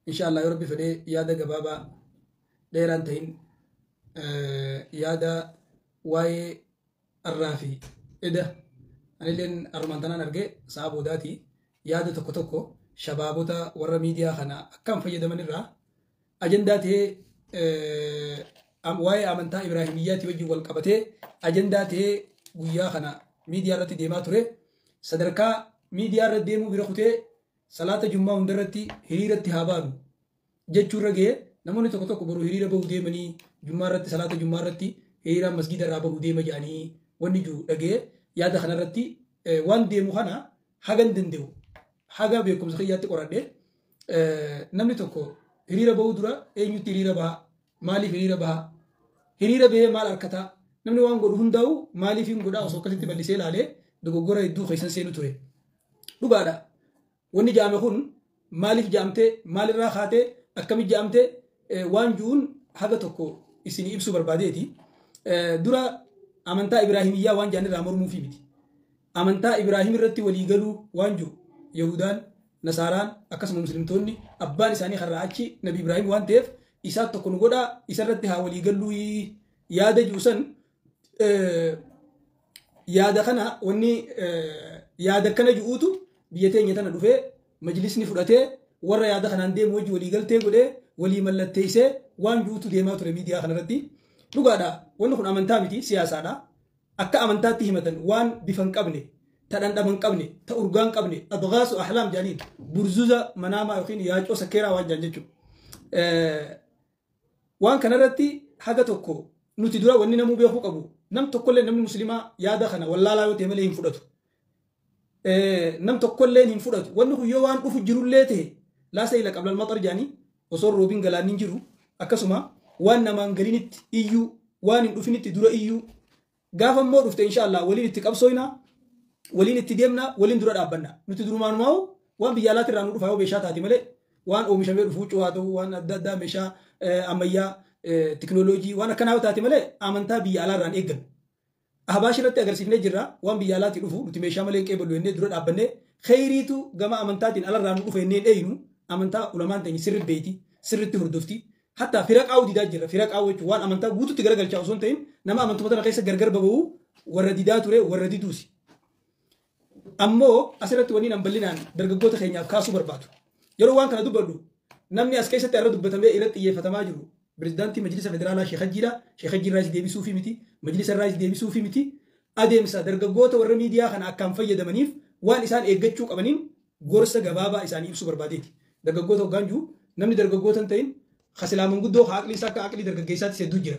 Insha Allah yoo Rabbi fedhee, yaada gabaabaa dheeraan tahin, yaada waa'ee arraa fi eda anilleen armaan tanaan argee sa'a boodaati, yaada tokko tokko shabaabota warra miidiyaa kana akkam fayyadaman irraa ajandaa ta'ee, waa'ee amantaa Ibraahimiyyaatti wajjin wal qabatee ajandaa ta'ee guyyaa kana miidiyaa irratti deemaa ture, sadarkaa miidiyaa irra deemuu bira kutee salaata jummaa hundarratti hiriiratti haa baanu jechuurra ga'ee, namoonni tokko tokko boruu hiriira bahuu deemanii, jummaa irratti, salaata jummaa irratti hiriiraan masgiida irraa bahuu deema jedhanii wanni jiru dhaga'ee, yaada kanarratti waan deemu kana hagan danda'u haga beekumsa kiyyaatti qoradhe. Namni tokko hiriira bahuu dura eenyutti hiriira baha? Maaliif hiriira baha? Hiriira bahee maal harkataa? Namni waan godhu hundaa'u maaliif hin godhaa? Osoo akkasitti bal'isee ilaalee dogoggora hedduu keessan seenu ture. Dhugaadha. Wanni jaame kun maaliif jaamtee, maalirraa kaatee, akkamitti jaamtee waan ju'uun haga tokko isinii ibsuu barbaadeeti. Dura amantaa Ibraahimiyyaa waan jaan irraa mormuufi miti. Amantaa Ibraahim irratti walii galuu waan jiru, Yahudaan, Nasaaraan, akkasuma Muslimtoonni abbaan isaanii karraa achi Nabi Ibraahim waan ta'eef, isaa tokko nu godhaa, isarratti haa walii galluu yaada jiru san, yaada kana wanni yaada kana ji'uutu biyya teenya tana dhufee, majlisni fudhatee, warra yaada kanaan deemu wajji walii galtee godhee, walii mallatteessee waan ji'uutu deemaa ture miidiyaa kanarratti. Dhugaadha, wanni kun amantaa miti, siyaasaadha. Akka amantaatti himatan waan bifa hin qabne, ta dhandhama hin qabne, ta urgaa hin qabne, أضغاث أحلام jaaniin, burzuza manaamaa yookiin yaacoo sakkeeraa waan jaan jechuudha. Waan kanarratti haga tokko nuti dura wanni namuu beekuu qabu, nam tokkollee namni Muslimaa yaada kana wallaalaa yoo ta'e malee hin fudhatu. Nam tokkollee hin fudhatu. Wanni kun yoo waan dhufu jirullee ta'e, لا سيل قبل المطر jaanii, osoo roobiin galaanni hin jiru, akkasuma waan namaan galinitti iyyuu, waan hin dhufinitti dura iyyuu, gaafa immoo dhufte insha Allah waliin itti qabsooyna, waliin itti deemna, waliin dura dhaabbanna. Nuti durumaanumaa'u waan biyya alaatti irraa nu dhufa yoo meeshaa taate malee, waan oomishamee dhufu, huccuu haa ta'u, waan adda addaa, meeshaa ammayyaa, tiknooloojii, waan akkanaa yoo taate malee amantaa biyya alaa irraan eeggannu. Ahbaash irratti agarsiifnee jirra. Waan biyya alaatii dhufu nuti meeshaa malee hin qeeballu jennee dura dhaabbannee, kheyriitu gama amantaatiin alarraa nu dhufa jennee dheeynu. Amantaa ulamaan teenya sirri beeyti, sirritti hordofti. Hatta fira qaa'uu didaa jirra. Fira qaa'uu jechuun waan amantaa guututti garagalchaa osoo hin ta'in, nama amantuma tana keessa gargar baba'uu warra didaa ture, warra diduusi. Ammoo asirratti wanni nan bal'inaan dargaggoota keenyaaf kaasuu barbaadu. Yeroo waan kana dubbadhu, namni as keessatti irra dubbatamee irratti xiyyeeffatamaa jiru pirezidaantii Majlisa Federaalaa Sheekh Hajjiidha. Sheekh Hajjii irraas deebisuufi miti. Majlisa irraas deebisuufi miti. Adeemsa dargaggoota warra miidiyaa kana akkaan fayyadamaniif waan isaan eeggachuu qabaniin gorsa gabaabaa isaanii ibsuu barbaadeeti. Dargaggoota hoggaan jiru, namni dargaggoota hin ta'in kasilaa manguddoo haa aqlii isaa akka aqlii dargaggeessaatti hedduu jira.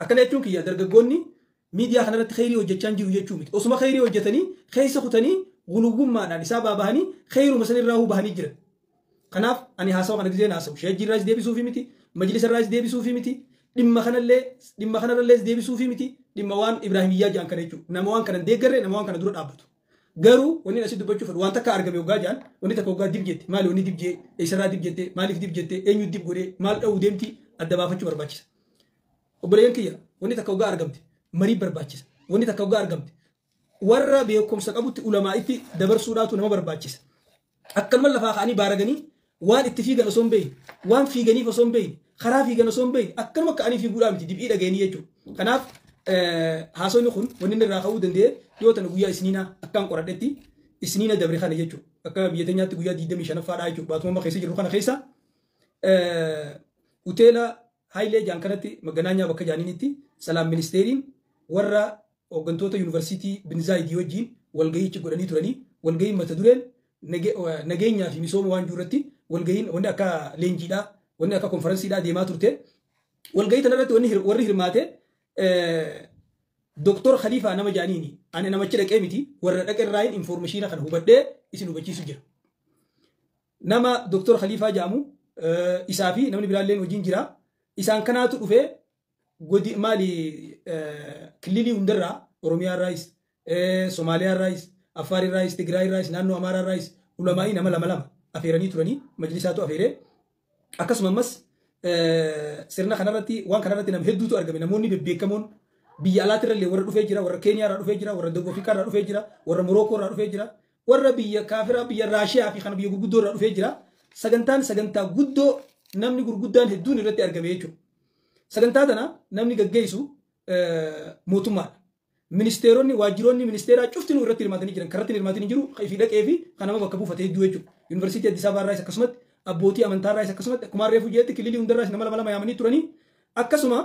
Akkana jechuun kiyya dargaggoonni miidiyaa kanarratti kheyrii hojjechaa jiru jechuu miti. Osuma kheyrii hojjetanii keessa kutanii guluwwummaadhaan isaa baabahanii kheyruma sanirraa bahanii jiran. Kanaaf ani haasawa kana giseen haasawu Sheejjii irraas deebisuufi miti, majlisa irraas deebisuufi miti, dhimma kanallee dhimma kanarrallee deebisuufi miti, dhimma waan Ibraahimiyyaa jedhan kana jechuudha. Nama waan kana deeggarre, nama waan kana dura dhaabbatu. Garuu wanni asii dubbachuu fedhu, waan takka argame hoggaa jedhan, wanni takka hoggaa dib jette, maali wanni dib jee, eessarraa dib jette, maaliif dib jette, eenyu dib godhee, maal dha'uu deemti, adda baafachuu barbaachisa. Obboleeyyan kiyya, wanni takka hoggaa argamte marii barbaachisa. Wanni takka hoggaa argamte warra beekumsa qabutti, ulamaa'itti dabarsuudhaatu nama barbaachisa. Akkanuma lafaa ka'anii baaraganii waan itti fiigan osoo hin beeyin, waan fiiganiif osoo hin beeyin, karaa fiigan osoo hin beeyin, akkanuma ka'anii fiiguudhaa miti, dib'ii dhageenii jechuudha. Kanaaf haasawni kun wanni inni irraa ka'uu danda'e, dhiyoo tana guyyaa Isniinaa akkaan qoradhetti, Isniina dabre kana jechuudha. Akka biyya teenyaatti guyyaa 25ffaadhaa jechuudha. Baatuma keessa jirru kana keessa hoteela Haayilee jaan kanatti, Maganaanyaa bakka jaaniinitti, Salaam ministeeriin warra hooggantoota yuunivarsiitii Binzaayidii wajjin walgahiichi godhanii turanii, walgahiin mata dureen nageenyaa fi misooma waan jiru, walgahiin wanni akka leenjiidhaa, wanni akka konferensiidhaa deemaa turte. Walgahii tanarratti wanni warri hirmaate Doktor Khaliifaa nama jaaniini. Ani namachi dhaqee miti, warra dhaqe irraayin information kana hubadhee isin hubachiisu jira. Nama Doktor Khaliifaa jedhamu isaa fi namni biraallee wajjin jira. Isaan kanaatu dhufee godi maali kililii hundarraa, Oromiyaa irraayis, Somaaliyaa irraayis, Affaar irraayis, Tigraay irraayis, naannoo Amaaraa irraayis ulamaa'ii nama lama lama afeeranii turanii, majlisaatu afeeree. Akkasuma ammas sirna kanarratti, waan kanarratti nama hedduutu argame. Namoonni bebbeekamoon biyya alaatirra warra dhufee jira, warra Keeniyaa irraa dhufee jira, warra Dawub Afrikaa irraa dhufee jira, warra Morookoo irraa dhufee jira, warra biyya kaafiraa, biyya Raashiyaa fi kana biyya gurguddoo irraa dhufee jira. Sagantaan sagantaa guddoo namni gurguddaan hedduun irratti argame jechuudha. Sagantaa tana namni gaggeessu mootummaadha. Ministeeronni waajjiroonni ministeeraa cuftinuu irratti hirmaatanii jiran karratti hirmaatanii jiru fi dhaqee fi kan nama bakka buufate hedduu jechuudha. Yuunivarsiitii Addis Ababaa irraas akkasumatti abbootii amantaa irraas akkasumatti akkuma reefu jeetti kililii hundarraas nama lama lama yaamanii turanii akkasuma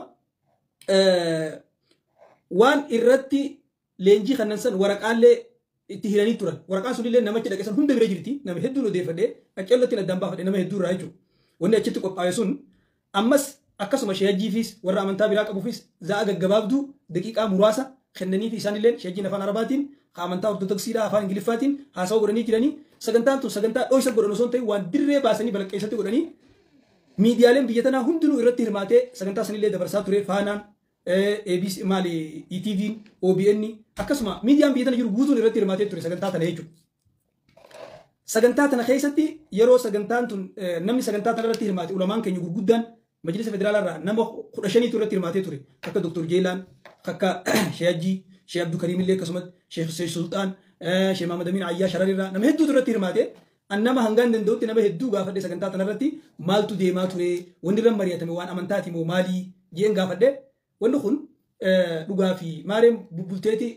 waan irratti leenjii kannan san waraqaallee itti hiranii turan. Waraqaan sunillee namachi dhaqe san hunda bira jirti. Nama hedduun odeeffadhee qaccallatti addaan baafadhe nama hedduu irraa jechuudha. Wanni achitti qophaa'e sun ammas akkasuma sheejjiifis warra amantaa biraa qabuufis za'a gaggabaabduu daqiiqaa muraasa kennaniif isaanillee sheejjiin afaan Arabaatiin amantaa Ortodoksiidhaa afaan Ingiliffaatiin haasawa godhanii jiranii sagantaan tun sagantaa dhoysa godhan osoo hin ta'in waan dirree baasanii balaqqeessatti godhanii miidiyaaleen biyya tanaa hundinuu irratti hirmaatee sagantaa sanillee dabarsaa ture Faanaan ABC maali ETV'n OBN akkasuma miidiyaan biyya tana jiru guutuun irratti hirmaatee ture sagantaa tana jechuudha. Sagantaa tana keessatti yeroo sagantaan tun namni sagantaa tana irratti hirmaate ulamaan keenya gurguddaan majlisa federaalaa irraa nama 15 irratti hirmaatee ture akka Dr. Jeelaan akka Sheekh Hajji Sheekh Abdul Kariim illee akkasumas Sheekh Sultaan Sheekh Mahamad Amin Ayyaa Sharar irraa nama hedduutu irratti hirmaate. An nama hangaan danda'utti nama hedduu gaafadhe sagantaa tana irratti maaltu deemaa ture wanni irra mari'atame waan amantaati moo maalii jeen gaafadhe. Wanni kun dhugaa fi maareen bubbulteeti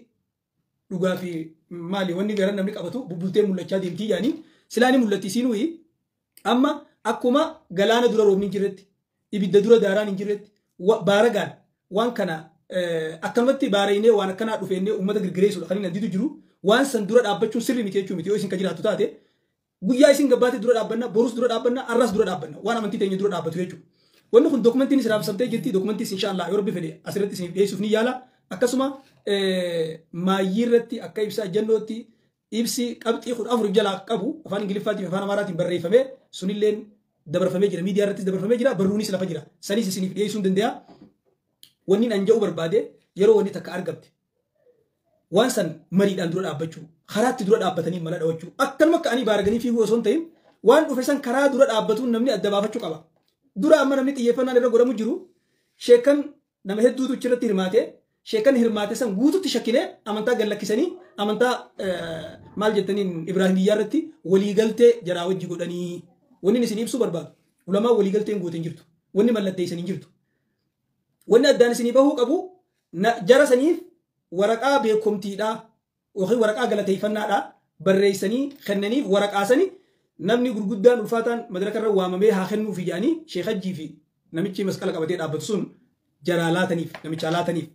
dhugaa fi maali wanni gara namni qabatu bubbultee mul'achaa deemtii yaani silaani mul'atti isiinuu amma akkuma galaana dura roobni hin jirretti ibidda dura daaraan hin jirretti baaragaan waan kana akkanumatti baaraynee waan akkanaa dhufeennee uummata girgireessuudha kan inni andiitu jiru waan san dura dhaabbachuun sirri miti jechuu miti yoo isin ka jiraattu taate guyyaa isin gabbaate dura dhaabbanna borus dura dhaabbanna arras dura dhaabbanna waan amantii teenya dura dhaabbatu jechuudha. Wanni kun dokumentiin isin raabsamtee jirti dokumentiin inshallah yoo rabbi fedhe asirratti isiniif dhiyeessuuf ni yaala akkasuma maayyii irratti akka ibsa ajjannootti ibsi qabxii 14 jalaa qabu afaan Ingiliffaatiin afaan Amaaraatiin barreeffamee sunilleen dabarfamee jira miidiyaa irrattis dabarfamee jira barruunis lafa jira sanis isiniif dhiyeessuu hin danda'a. Wanni an jedhu barbaade yeroo wanni takka argamte waan san mariidhaan dura dhaabbachuu karaatti dura dhaabbatanii mala dhawachuu akkanuma ka'anii baaraganii fiiguu osoo hin ta'in waan dhufe san karaa dura dhaabbatuun namni adda baafachuu qaba. Dura amma namni xiyyeeffannaan irra godhamu jiru sheekan nama hedduutu achirratti hirmaate sheekan hirmaate san guututti shakkinee amantaa gad lakkisanii amantaa maal jettaniin Ibraahimiyyaa irratti waliigaltee jaraa wajji godhanii wanni isin ibsuu barbaadu ulamaa waliigalteen goote hin jirtu wanni mallatteessan hin jirtu wanni addaan isinii bahuu qabu jara saniif waraqaa beekumtiidhaa yookiin waraqaa galateeffannaadhaa barreessanii kennaniif waraqaa sanii namni gurguddaan ulfaataan madaraka irra waamamee haa kennuuf jedhanii Sheekh Hajjii fi namichi masqala qabatee dhaabbatu sun jaraa laataniif namichaa laataniif.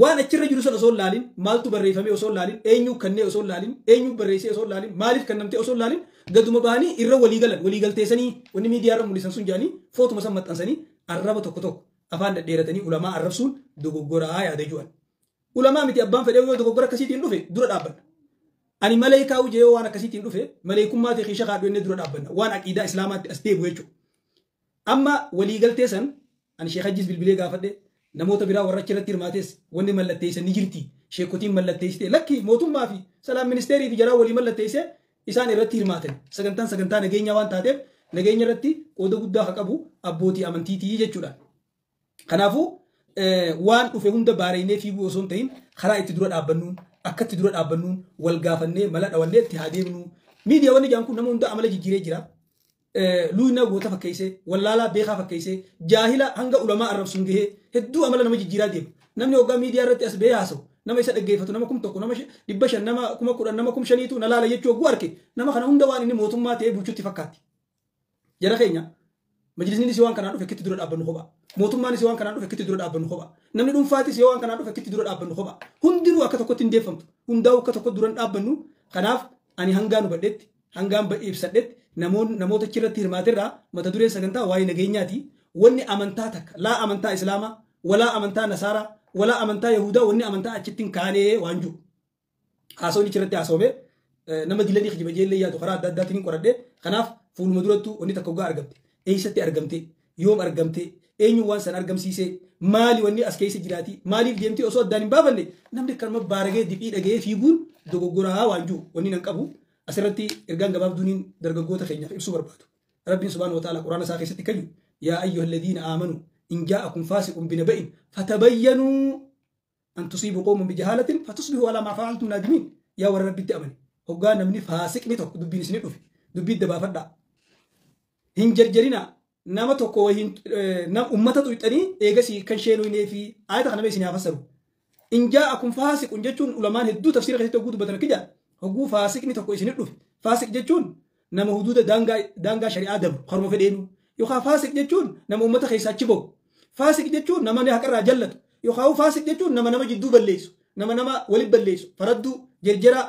Waan achirra jiru sana osoo hin laalin maaltu barreeffamee osoo hin laalin eenyu kennee osoo hin laalin eenyu barreessee osoo hin laalin maaliif kennamtee osoo hin laalin gaduma bahanii irra walii galan walii galteessanii wanni miidiyaa irra mul'isan sun jedhanii footuma san maxxansanii arraba tokko tokko afaan dhedheeratanii ulamaa arrabsuun dogoggoraa yaada jiran. Ulamaa miti abbaan fedhee yoo dogoggora akkasiitiin dhufe dura dhaabbanna. Ani maleekaa ujee waan akkasiitiin dhufe maleekummaa ta'e kiisha kaadhu inni dura dhaabbanna waan aqiidaa islaamaatti as deebi'u jechuudha. Amma waliigaltee san ani Sheekh Hajjis bilbilee gaafadhe namoota biraa warra achirratti hirmaates wanni mallatteessan ni jirti sheekotiin mallatteessite lakki mootummaa fi salaam ministeerii fi jaraa walii mallatteesse isaan irratti hirmaatan sagantaan sagantaa nageenyaa waan taateef nageenya irratti qooda guddaa haa qabu abbootii amantiitii jechuudha. Kanaafuu waan dhufe hunda baaraynee fiiguu osoo hin ta'in karaa itti dura dhaabbannuun akkatti dura dhaabbannuun wal gaafannee mala dhawannee itti haa deemnu. Miidiyaa wanni jaan kun nama hunda amala jijjiiree jira. Luuynaa goota fakkeessee, wallaalaa beekaa fakkeessee, jaahila hanga ulamaa arrabsuun gahee hedduu amala nama jijjiiraa deema. Namni hoggaa miidiyaa irratti as bahee haasa'u nama isa dhaggeeffatu nama 1000 nama 500 nama 10,000 nama 5,000 na laala jechuu hogguu arke nama kana hunda waan inni mootummaa ta'ee bulchutti fakkaatti. Jara keenya majlisnis waan kanaan dhufe akkitti dura dhaabbannu kophaa. Mootummaanis waan kanaan dhufe akkitti dura dhaabbannu kophaa. Namni dhuunfaatis waan kanaan dhufe akkitti dura dhaabbannu kophaa. Hundinuu akka tokkotti hin deeffamtu. Hundaa'uu akka tokkotti dura hin dhaabbannu. Kanaaf ani hangaan hubadhetti hangaan ibsadhetti namoota achirratti hirmaaterraa mata dureen sagantaa waa'ee nageenyaati. Wanni amantaa takka laa amantaa Islaamaa walaa amantaa Nasaaraa walaa amantaa Yahudaa wanni amantaa achitti hin kaanee waan jiru. Haasawni achirratti haasawame nama dilanii kijiba jeellee yaadu karaa adda addaatiin hin qoradhe. Kanaaf fuuluma durattuu wanni takka hoggaa argamte. Eessatti argamte? Yoom argamte? Eenyu waan san argamsiise? Maali wanni as keessa jiraati? Maaliif deemtee osoo addaan hin baafanne namni akkanuma baaragee diphii dhaga'ee fiiguun dogoggoraa waan jiru wanni nan qabu. Asirratti ergaan gabaabduuniin dargaggoota keenyaaf ibsuu barbaadu. Rabbiin subhaanahu wa ta'ala quraana isaa keessatti kayyu yaa ayyuha alladhiina aamanu in jaa'akum faasiqun binaba'in fatabayyanuu an tusiibu qawman bijahaalatin fatusbihu alaa maa fa'altum naadimiin. Yaa warra Rabbitti amane hoggaa namni faasiqni tokko dubbiin isinii dhufe dubbii adda baafadhaa. Hin jarjarina nama tokko wahin ummata tuqxanii eegasii kan sheenuu fi ayata kana isin haa fassaru. In jaa'akum faasiqun jechuun ulamaan hedduu tafsiira keessatti hogguu dubbatan akka jedhan hogguu faasiqni tokko isinit dhufe. Faasiq jechuun nama huduuda daangaa shari'aa dabru haruma fedheenu. Yookaan faasiq jechuun nama ummata keessaa achi bahu. Faasiq jechuun nama haqarraa jallatu. Yookaan faasiq jechuun nama nama jidduu balleessu. Nama nama walitti balleessu. Faradduu jarjaraa.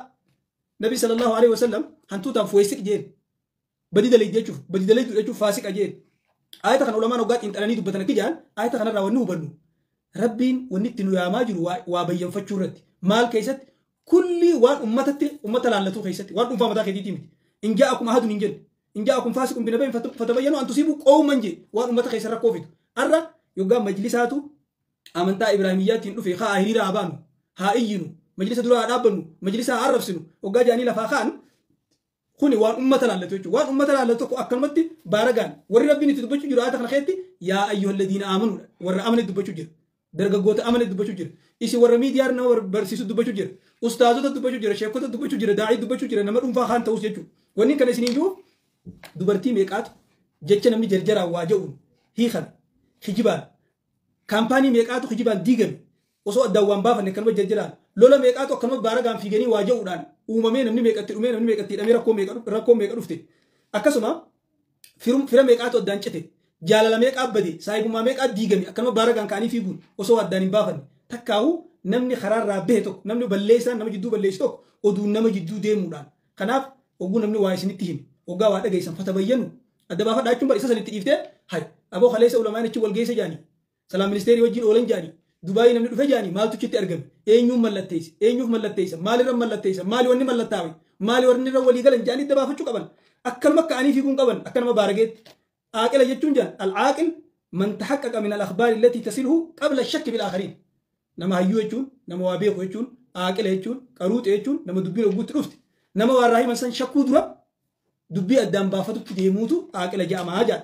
Nabi sallallahu alaihi wasallam hantuutaan fuweesiq jeen. Badii dalagdu jechuuf badii dalagdu jechuuf faasiqa jeen. Ayata kana ulamaan hoggaa xiinxalanii dubbatan akka jedhan ayata kanarraa wanni hubannu. Rabbiin wanni itti nu yaamaa jiru waa bayyanfachuu irratti. Maal keessatti kulli waan ummatatti ummata laallatuu keessatti waan dhuunfaa mataa keetiitii miti. In jaa'akum ahadun hin jenne. In jaa'akum faasiqun binaba'in fatabayyanu an tusiibu qawman jee waan ummata keessa rakkoo fidu. Har'a yoggaa majlisaatu amantaa Ibraahimiyyaatiin dhufe haa hiriira haa baanu haa iyyinu majlisa dura haa dhaabbannu majlisa haa arrabsinu hoggaa jaanii lafaa kaan kuni waan ummata laallatu jechuudha. Waan ummata laallatu tokko akkanumatti baaragaan warri rabbiin itti dubbachuu jiru ayata kana keessatti yaa ayyuhalladiina aamanuudha warra amane dubbachuu jira. Dargaggoota amane dubbachuu jira. Isin warra miidiyaa nama barsiisu dubbachuu jira. Ustaazota dubbachuu jira. Sheekota dubbachuu jira. Daa'ii dubbachuu jira. Nama dhuunfaa kaan ta'us jechuudha. Wanni kana isiniin jiru dubartii meeqaatu jecha namni jarjaraan waa jedhuun hiikan kijibaan kaampaanii meeqaatu kijibaan diigame osoo addaan waan baafanne akkanuma jarjaraan lola meeqaatu akkanuma baaragaan fiiganii waa jedhuudhaan uumamee namni meeqatti dhumee namni meeqatti hidhamee rakkoo meeqa dhufte. Akkasuma fira meeqaatu addaan cite jaalala meeqaa bade saayibummaa meeqaa diigame akkanuma baaragaan ka'anii fiiguun osoo addaan hin baafanne takkaawu namni karaarraa bahe tokko namni balleessaan nama jidduu balleessu tokko oduun nama jidduu deemuudhaan. Kanaaf oguu namni waa isinitti hime oggaa waa dhageessan fatabayyanu adda baafadhaa jechuun bara isa sanitti dhiiftee hay aboo kaleessa ulamaan achi wal geessa jaanii salaam ministeerii wajjin oolan jaanii Dubaayii namni dhufe jaanii maaltu achitti argame eenyuun mallatteessa eenyuuf mallatteessa maalirra mallatteessa maali wanni mallattaa'e maali warri irra walii galan jaanii adda baafachuu qaban akkanuma ka'anii fiiguun qaban akka nama baarageetti. Aaqila jechuun jaan al-aaqil man tahaqqaqa min al-akhbaari allatii tasilhu qabla ash-shakki bil aakhariin. Nama hayyuu jechuun nama waa beeku jechuun aaqila jechuun qaruuxe jechuun nama dubbiin ogguutti dhufte nama waan raahiman san shakkuu dura dubbii addaan baafatutti deemuutu aaqila jedhamaa jedha.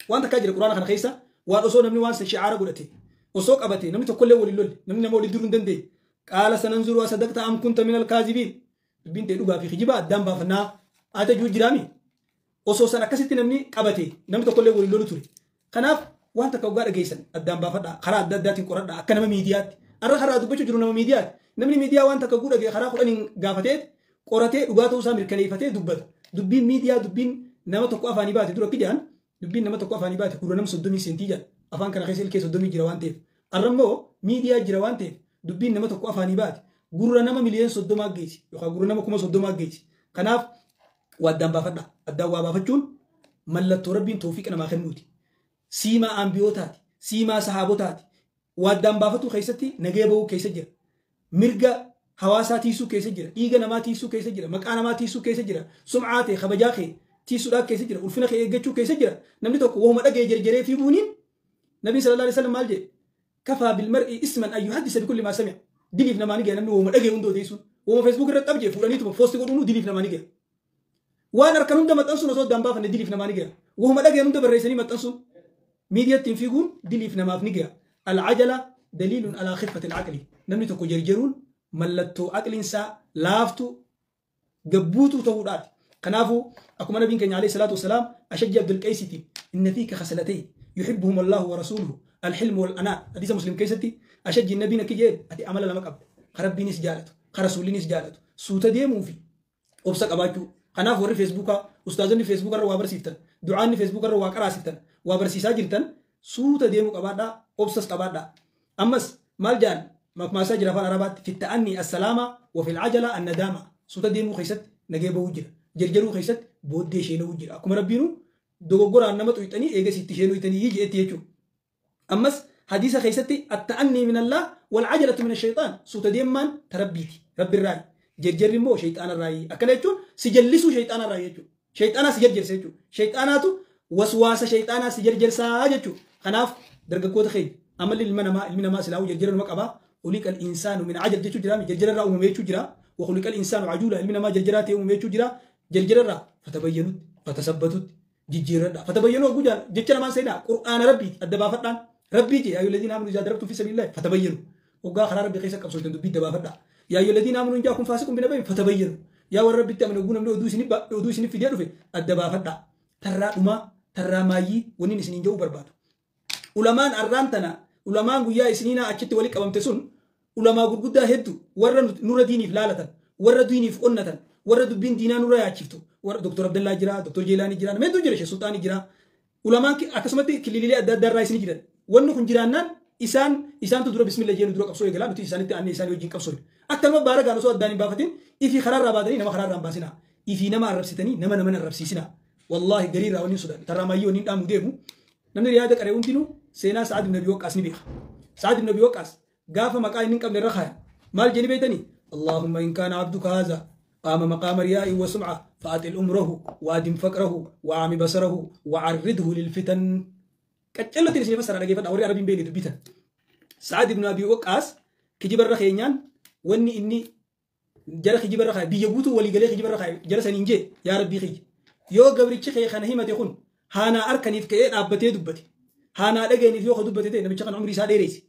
Waan takkaa jira quraana kana keessa waan osoo namni waan san shi'aara godhate osoo qabate namni tokkollee waliin lolle namni nama waliin duruu hin dandeenye. Qaala sananzuru asadaqta am kunta min al-kaazibiin. Dubbiin ta'e dhugaa fi kijiba addaan baafannaa haa jiru jiraami. Osoo san akkasitti namni qabate namni tokkollee waliin lolu ture. Kanaaf waan takka hoggaa dhageessan addaan baafadhaa karaa adda addaatiin qoradhaa akka nama miidiyaatti. Har'a karaa dubbachuu jiru nama miidiyaatti. Namni miidiyaa waan takka guu dhagee karaa kudhaniin gaafatee qoratee dhugaa ta'uusaa mirkaneeffatee dubbata. Dubbiin miidiyaa dubbiin nama tokko afaanii baate dura akka jedhan dubbiin nama tokko afaanii baate gurra nama 30 seentii jedha. Afaan kana keessa ilkee 30 jira waan ta'eef. Har'a immoo miidiyaa jira waan ta'eef dubbiin nama tokko afaanii baate gurra nama miliyoona 30 geessi yookaan gurra nama 30,000 geessi. Kanaaf waa addaan baafadhaa. Addaan waa baafachuun mallattoo rabbiin toofiqa namaa kennuuti. Siimaa ambiyootaati. Siimaa sahaabotaati. Waa addaan baafatuu keessatti nagee bahuu keessa jira. Mirga hawaasaa tiisuu keessa jira. Dhiiga namaa tiisuu keessa jira. Maqaa namaa tiisuu keessa jira. Sum'aa ta'e kabajaa kee tiisuudhaa keessa jira. Ulfina kee eeggachuu keessa jira. Namni tokko wahuma dhagee jarjaree fiiguuniin Nabiin sallallahu alaihi wasallam maal jedhe? Kafaa bilmar'i isman an yuhaddisa bikulli maa sami'a. Diliif namaa ni ga'a namni wahuma dhagee hunda odeessuun. Wahuma Facebook irratti qabjee fuudhaniituma poosti godhuun diliif namaa ni ga'a. Waan harkan hunda maxxansuun osoo addaan baafanne diliif namaa ni ga'a. Wahuma dhageen hunda barreessanii maxxansuun miidiyaatti fiiguun diliif namaaf ni ga'a. Al-ajala daliilun alaa khiffati al-aqli. Namni tokko jarjaruun mallattoo aqliinsaa laaftu gabbuutuu ta'uudhaati. Kanaafuu akkuma nabiin keenya alayhi salaatu wasalaam Ashajji Abdul Qaysiitiin inna fiika khaslatay yuhibbuhum Allahu wa rasuluhu al-hilmu wal anaa. Hadiisa Muslim keessatti Ashajji nabiin akka jedhe ati amala lama qabda. Ka rabbiinis jaalatu, ka rasuulliinis jaalatu. Suuta deemuu fi obsa qabaachuu. Kanaaf warri Feesbuukaa ustaazonni Feesbuukaa irra waa barsiiftan, du'aanni Feesbuukaa irra waa qaraasiftan, waa barsiisaa jirtan suuta deemuu qabaadhaa, obsas qabaadhaa. Ammas maal jedhan makmaasaa jira afaan Arabaatti fitta'anni assalaama wa fil ajala annadaama. Suuta deemuu keessatti nagee bahuu jira. Jarjaruu keessatti booddee isheenuu jira. Akkuma rabbiinu dogoggoraan nama xuyxanii eegas itti isheenuu itanii jeetti jechuudha. Ammas hadiisa keessatti atta'anni min Allah wal ajalatu min ash-shaytaan. Suuta deemaan tarabbiiti. Rabbirraayi. Jarjarri immoo shayxaanarraayi. Akkana jechuun si jallisuu shayxaanarraayi jechuudha. Shayxaanaa si jarjarsa jechuudha. Shayxaanaatu waswaasa shayxaanaa si jarjarsaa jechuudha. Kanaaf dargaggoota keenya amalli ilma namaa ilmi namaa silaa'uu jarjara nama qabaa. Khuliqa al-insaanu min ajal jechuu jira. Jarjararraa uumame jechuu jira. Wa khuliqa al-insaanu ajuula ilmi namaa jarjaraa ta'e uumame jechuu jira. Jarjararraa fatabayyanutti fatasabbatutti jijjiirradha. Fatabayyanuu hogguu jaan jecha namaan seenaa qur'aana rabbiiti adda baafadhaan. Rabbii jee yaa ayyuhalladiina aamanu izaa darabtum fi sabiilillahi fatabayyanu. Hoggaa karaa rabbii keessa qabsooftan dubbii adda baafadhaa. Yaa ayyuhalladiina aamanu in jaakum faasiqun binaba'in fatabayyanu. Yaa warra rabbitti amane hogguu namni oduu isinif fidee dhufe adda baafadhaa. Tarraa dhumaa Tarraamaayyii wanni isiniin jedhu barbaadu. Ulamaan arraan tana ulamaan guyyaa isiniinaa achitti walitti qabamte sun ulamaa gurguddaa hedduu warra nurra diiniif laalatan, warra diiniif onnatan, warra dubbiin diinaa nurra yaachiftu, warra Dr. Abdallaa jira, Dr. Jeelaanii jira, nama hedduu jira, Sheekh Sultaanii jira. Ulamaan akkasumatti kilililee adda addaa irraa isin jiran. Wanni kun jiraannaan isaantu dura bismillah jeenu dura qabsoo eegalaa nuti isaanitti aanne isaanii wajjin qabsoo. Akkanuma baara gaan osoo addaan hin baafatin ifii karaarraa baatanii nama karaarraa hin baasinaa. Ifii nama arrabsitanii nama nama arrabsiisinaa. Wallaahi gariirraa wanni sodaadhu. Tarraamaayyii wanni dhaamu deemu. Namni riyaada qaree hundinuu seenaa Sa'ad ibn Abi Waqqaas ni beeka. Sa'ad ibn Abi Waqqaas gaafa maqaa inni hin qabne irra kaaya. Maal jedhani beektanii? Allahumma in kaana abduka haadha qaama maqaama riyaa'in wa sum'a fa'atil umrahu wa adim faqrahu wa aami basarahu wa arridhu lil fitan. Qaccallotiin isin fassara dhageeffadha warri Arabiin beekne dubbitan. Sa'ad ibn Abi Waqqaas kijibarra keenyaan wanni inni jara kijibarra kaaya biyya guutuu waliigalee kijibarra kaaya jara saniin jee yaa Rabbii kiyya. Yoo gabrichi kee kana himate kun haanaa harkaniif ka'ee dhaabbatee dubbate. Haanaa dhageenif yoo ka dubbate ta'e namicha kana umrii isaa dheereessi.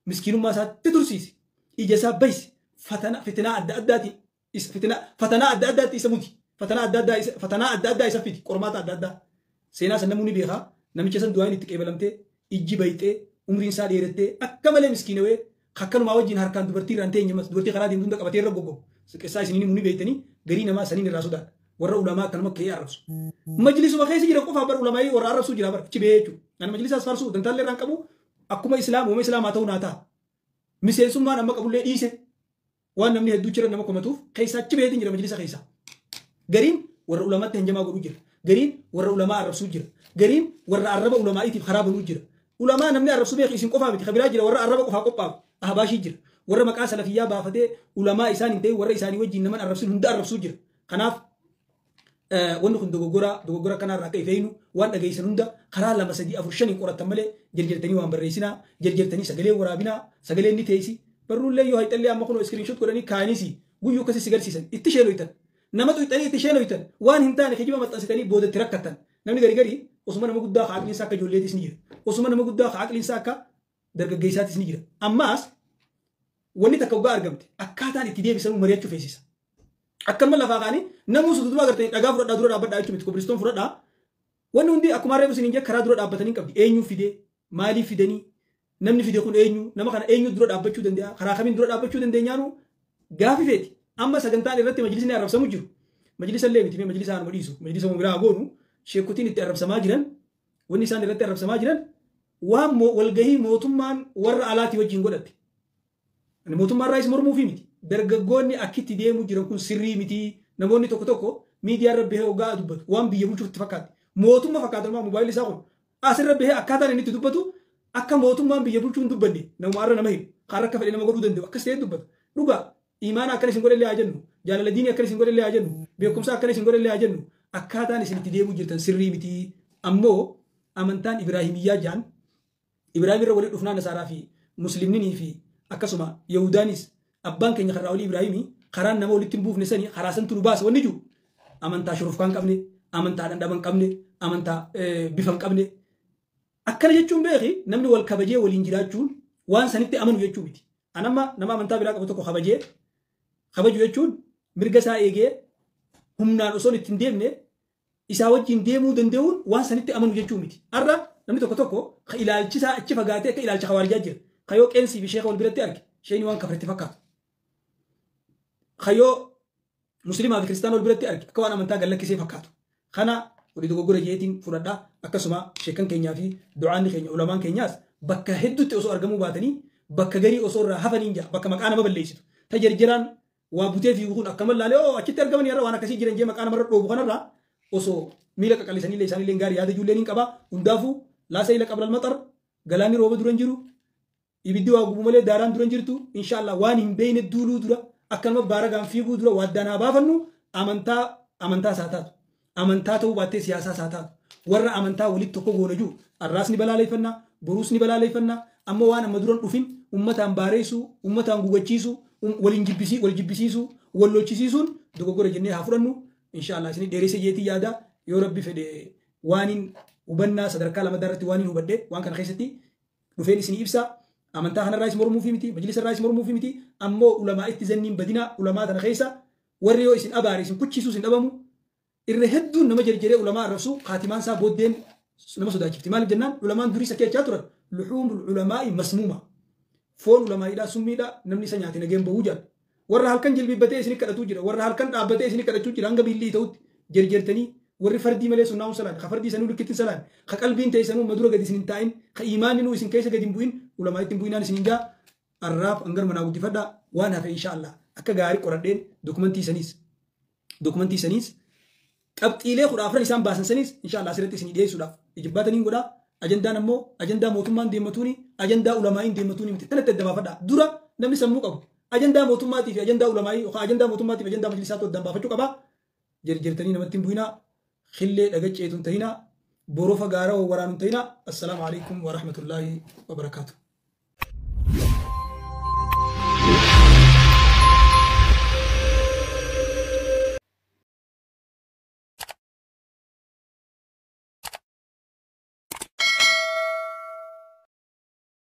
Miskiinummaa isaatti tursiisi. Ija isaa baysi. Fitinaa adda addaati. Fatanaa adda addaatti isa muti. Fatanaa adda addaa isa fatanaa adda addaa isa fidi. Qormaata adda addaa. Seenaa san namni beekaa. Namicha san du'aan itti qeebalamtee ijji bayxee umriin isaa dheerattee akka malee miskiinawee akkanumaa wajjin harkaan dubartii irraan teenye mas dubartii karaa deemtu hunda qabatee irra goggogu. Qissaa isiniin himuu ni beektanii garii namaa saniin irraa sodaadha. Warra ulamaa akkanuma ka'ee arrabsu. Majlisuma keessa jiran qofaa bar ulamaayii warra arrabsuu jira bar achi bahee jechuudha. Ani majlisaas faarsuu dantaallee irraan qabu akkuma islaam uuma islaamaa ta'uu naa ta'a. Miseensummaan amma qabullee dhiise waan namni hedduu jira nama komatuuf keessaa achi baheetiin jira majlisa keessa. Gariin warra ulamaatti hanjamaa godhuu jira. Gariin warra ulamaa arrabsuu jira. Gariin warra arraba ulamaa'iitiif karaa banuu jira. Ulamaa namni arrabsuu beeku isin qofaa miti. Kabiraa jira warra arraba qofaa qophaa'u. Ahbaashii jira. Warra maqaa salafiyyaa baafatee ulamaa isaan hin ta'in warra isaanii wajjin naman arrabsuun hunda arrabsuu jira. Kanaaf wanni kun dogoggora kanarraa akka ifeenu waan dhageessan hunda karaa 2 3 4 5 qorattan malee jarjartanii waan barreessinaa, jarjartanii sagalee waraabinaa, sagalee inni teessi. Barruullee yoo hayxallee amma kunoo iskiriinshoot godhanii kaanisi guyyuu akkasii si garsiisan itti sheenoytan. Nama tuyxanii itti sheenoytan waan hin taane kijiba maxxansitanii boodatti rakkattan. Namni gari gari osuma nama guddaa ka aqliinsaa akka ijoolleetis ni jira. Osuma nama guddaa ka aqliinsaa akka dargaggeessaatis ni jira. Ammaas wanni takka waggaa argamte akkaataan itti deebisanuu mari'achuu feesisa. Akkanuma lafaa kaanii namuu sututumaa agartanii dhagaa fudhadhaa dura dhaabbadhaa jechuun miti kobilistoon fudhadhaa. Wanni hundi akkuma reefu isiniin jedhe karaa dura dhaabbatanii qabdi. Eenyu fidee? Maaliif fidanii? Namni fide kun eenyu? Nama kana eenyu dura dhaabbachuu danda'a? Karaa kamiin dura dhaabbachuu dandeenyaanu gaafi feeti. Amma sagantaan irratti majlisni arrabsamu jiru. Majlisa illee miti majlisa anuma dhiisu. Majlisa biraa goonu sheekotiin itti arrabsamaa jiran wanni isaan irratti arrabsamaa jiran waan walgahii mootummaan warra alaatii wajjin godhatte. Ani mootummaan raayis mormuufi miti. Dargaggoonni akkitti deemuu jiran kun sirrii miti. Namoonni tokko tokko miidiyaa irra bahee hoggaa dubbatu waan biyya bulchuuf itti fakkaatti. Mootummaa fakkaata moobaayilli isaa kun asirra bahee akkaataan inni itti dubbatu akka mootummaan biyya bulchuu hin dubbanne nama har'a nama himu karaa akka fedhe nama godhuu danda'u akkas ta'ee dubbata. Dhugaa imaana akkana isin godhe illee haa jennu, jaalala diinii akkana isin godhe illee haa jennu, beekumsa akkana isin godhe illee haa jennu, akkaataan isin itti deemuu jirtan sirrii miti. Ammoo amantaan Ibraahimiyyaa jaan Ibraahim irra walii dhufnaa Nasaaraa fi Muslimninii fi akkasuma Yahudaanis abbaan keenya karaa olii Ibraahimii karaan nama walitti hin buufne sanii karaa santu nu baasa wanni jiru amantaa shurufkaa hin qabne, amantaa dhandhama hin qabne, amantaa bifa hin qabne. Akkana jechuun beeki namni wal kabajee waliin jiraachuun waan sanitti amanu jechuu miti. An amma nama amantaa biraa qabu tokko kabajee kabaju jechuun mirga isaa eegee humnaan osoo itti hin deemne isaa wajjin deemuu danda'uun waan sanitti amanu jechuu miti. Har'a namni tokko tokko ka ilaalchi isaa achi fagaatee akka ilaalcha hawaarijaa jira. Ka yoo qeensii fi sheeka wal biratti arge sheeni waan kafretti fakkaatu. Ka yoo musliimaa fi kiristaana wal biratti arge akka waan amantaa gallakkisee fakkaatu. Kana walii dogoggora jeetiin fudhadhaa. Akkasuma sheekan keenyaa fi du'aanni keenya ulamaan keenyaas bakka hedduutti osoo argamuu baatanii bakka garii osoo irraa hafaniin jira bakka maqaa nama balleessitu. Ta jarjaraan waa butee fiigu kun akka mallaalee oo achitti argamanii irra waan akkasii jiran jee maqaa namarra dhoobu kanarraa osoo miila qaqallisanii illee isaanillee gaarii yaada ijoolleen hin qabaa. Hundaafuu laa sayila qabla almaxar galaanni rooba dura hin jiru ibiddi waa gubu malee daaraan dura hin jirtu inshaallah waan hin beekne duuluu dura akkanuma baaragaan fiiguu dura waaddaan haa baafannu amantaa amantaa isaa taatu. Amantaa ta'uu baattee siyaasaa isaa taatu. Warra amantaa walitti tokko goona jiru arraas ni balaaleffannaa boruus ni balaaleffannaa amma waan amma duran dhufin ummataan baareessuu ummataan gugachiisuu waliin jibbisii wal jibbisiisuu wal lolchisiisuun dogoggora jennee haa fudhannu inshaallah isin dheeressa jeetii yaada yoo rabbi fedhe waaniin hubannaa sadarkaa lamadaa irratti waaniin hubadhe waan kana keessatti dhufeen isin ibsa amantaa kanarraa is mormuufi miti majlisa irraa is mormuufi miti ammoo ulamaa itti zanniin badinaa ulamaa tana keessa warri yoo isin abaare isin kuchiisuu isin dhabamu irra hedduun nama jarjaree ulamaa arrabsu kaatimaan isaa booddeen Nama sodaachifti. Maaliif jennaan ulamaan durii sakkeechaa turan luxuumul ulamaa'i masmuuma. Foon ulamaa'iidhaa summiidhaa namni isa nyaate nageen bahuu jaal. Warra halkan jilbiibbatee isin kadhatuu jira. Warra halkan dhaabbatee isin kadhachuu jira. Hanga billii ta'utti jerjertanii warri fardii malee sunnaa salaan ka fardii sanuu likkitti salaan ka qalbiin ta'e sanuu madura gadi isin hin taa'in ka imaanni nuu isin keessa gadi hin bu'in ulamaa ittiin bu'inaan isin hin jaa arraaf hangar manaa guddifadhaa waan hafe insha Allah akka gaarii qoradheen dokumentii saniis qabxiilee 14 isaan baasan saniis insha Allah asirratti isin dhiyeessuudhaaf ijibbaataniin godhaa. Ajandaan ammoo ajandaa mootummaan deemmatuuni ajandaa ulamaa'iin deemmatuuni miti tanatti adda baafadhaa. Dura namni sammuu qabu ajandaa mootummaatii fi ajandaa ulamaa'ii yookaan ajandaa mootummaatii fi ajandaa majlisaatu addaan baafachuu qabaa. Jerjertanii namatti hin bu'inaa. Khillee dhagacheetu hin ta'inaa. Borofa gaara waraanu hin ta'inaa. Assalaamu alaikum wa rahmatullaahi wa barakaatuh.